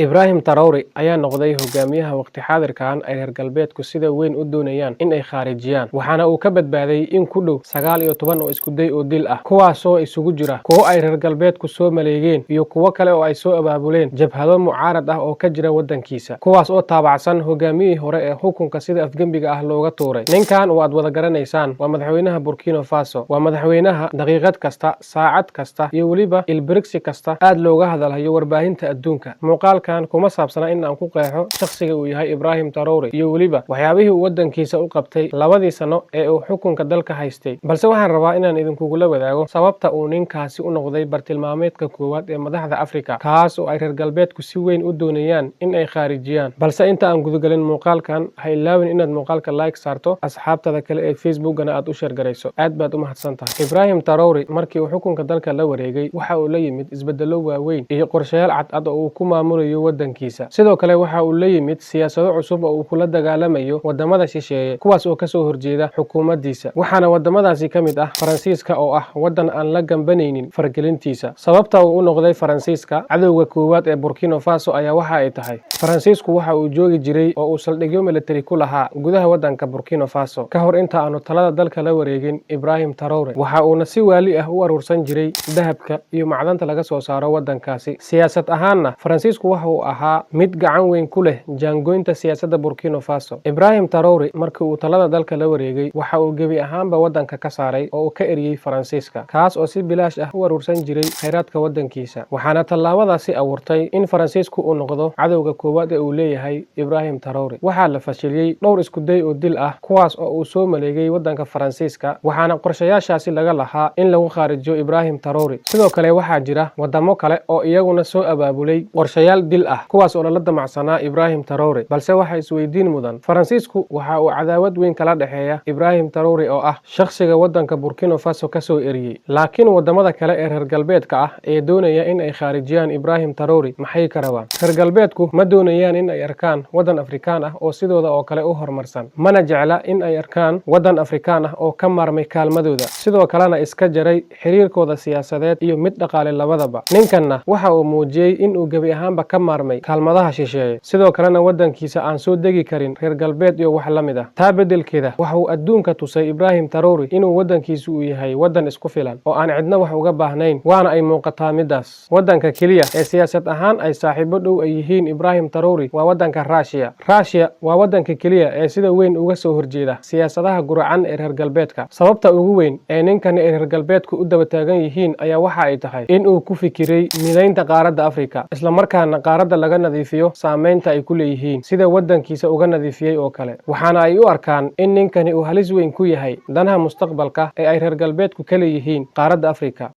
Ibrahim Traore ayaa noqday hogaamiyaha waqti xaadirkan ay reer galbeedku sida weyn u doonayaan in ay khaarijiyaan, waxaana uu ka badbaaday in ku dhow 19 oo iskuday oo dil ah, kuwaasoo isugu jira kuwo ay reer galbeedku soo maleegeen iyo kuwo kale oo ay soo abaabuleen jabhado mucaarad ah oo ka jira waddankiisa, kuwaas oo taabacsan hogaamiyihii hore ee xukunka sida afgembiga ah looga tuuray. Ninkan waad wada garanaysaan, waa madaxweynaha Burkina Faso, waa madaxweynaha daqiiqad kasta, saacad kasta iyo weliba ilbirigsi kasta aad looga hadalhayo warbaahinta adduunka. Muuqaalkan kuma saabsana in aan ku qeexo shakhsiga uu yahay Ibrahim Traore iyo weliba waxyaabihii uu waddankiisa u qabtay 2dii sano ee uu xukunka dalka haystay, balse waxaan rabaa inaan idinkugula wadaago sababta uu ninkaasi u noqday bartilmaameedka koowaad ee madaxda Afrika, kaas oo ay reer galbeedku si weyn u doonayaan in ay khaarijiyaan. Balse inta aan gudagelin muuqaalkan, ha ilaawin inaad muuqaalka like saarto, asxaabtada kale ee Facebookana aad u share garayso. Aad baad u mahadsan tahay. Ibrahim Traore markii uu xukunka dalka la wareegay, waxa uu la yimid isbedelo waaweyn iyo qorshayaal cadcad oo uu ku maamulayo waddankiisa. Sidoo kale waxa uu la yimid siyaasado cusub oo uu kula dagaalamayo wadamada shisheeye, kuwaas oo kasoo horjeeda xukuumaddiisa, waxaana wadamadaasi ka mid ah Faransiiska oo ah waddan aan la gambanaynin fargelintiisa. Sababta uu u noqday Faransiiska cadowga koowaad ee Burkina Faso ayaa waxa ay tahay, Faransiisku waxa uu joogi jiray oo uu saldhigyo military ku lahaa gudaha waddanka Burkina Faso ka hor inta aanu talada dalka la wareegin Ibrahim Traore, waxa uuna si waali ah u aruursan jiray dahabka iyo macdanta laga soo saaro waddankaasi. Siyaasad ahaanna Faransiisku waxa uu ahaa mid gacan weyn ku leh jaangoynta siyaasadda Burkina Faso. Ibrahim Traore markii uu talada dalka la wareegay, waxa uu gebi ahaanba waddanka ka saaray oo uu ka eriyey Faransiiska, kaas oo si bilaash ah u aruursan jiray khayraadka waddankiisa, waxaana tallaabadaasi abuurtay in Faransiisku uu noqdo cadowga koowaad ee uu leeyahay Ibrahim Traore. Waxaa la fashiliyey dhowr iskuday oo dil ah, kuwaas oo uu soo maleegay waddanka Faransiiska, waxaana qorshayaashaasi laga lahaa in lagu khaarijiyo Ibrahim Traore. Sidoo kale waxaa jira wadamo kale oo iyaguna soo abaabulay qorshayaal dil ah, kuwaas oo lala damacsanaa Ibrahim Traore. Balse waxaa isweydiin mudan, Faransiisku waxa uu cadaawad weyn kala dhexeeya Ibrahim Traore oo ah shakhsiga waddanka Burkina Faso ka soo eriyey, laakiin wadamada kale ee reer galbeedka ah ee doonaya in ay khaarijiyaan Ibrahim Traore maxay ka rabaan? Reer galbeedku ma doonayaan in ay arkaan waddan Afrikaan ah oo sidooda oo kale u horumarsan, mana jecla in ay arkaan waddan Afrikaan ah oo ka maarmay kaalmadooda, sidoo kalena iska jaray xiriirkooda siyaasadeed iyo mid dhaqaale labadaba. Ninkanna waxa uu muujiyey in uu gebi ahaanba ka maarmay kaalmadaha shisheeye, sidoo kalena waddankiisa aan soo degi karin reer galbeed iyo wax la mid ah. Taa beddelkeeda waxa uu adduunka tusay Ibrahim Traore inuu waddankiisu uu yahay waddan isku filan oo aan cidna wax uga baahnayn, waana ay muuqataa middaas. Waddanka keliya ee siyaasad ahaan ay saaxiibo dhow ay yihiin Ibrahim Traore waa waddanka Ruushiya. Ruushiya waa waddanka keliya ee sida weyn uga soo horjeeda siyaasadaha guracan ee reer galbeedka. Sababta ugu weyn ee ninkani ay reer galbeedku u daba taagan yihiin ayaa waxa ay tahay in uu ku fikiray midaynta qaaradda Afrika, islamarkaana qaaradda laga nadiifiyo saameynta ay ku leeyihiin, sida waddankiisa uga nadiifiyey oo kale, waxaana ay u arkaan in ninkani uu halis weyn ku yahay danaha mustaqbalka ee ay reer galbeedku ka leeyihiin qaaradda Afrika.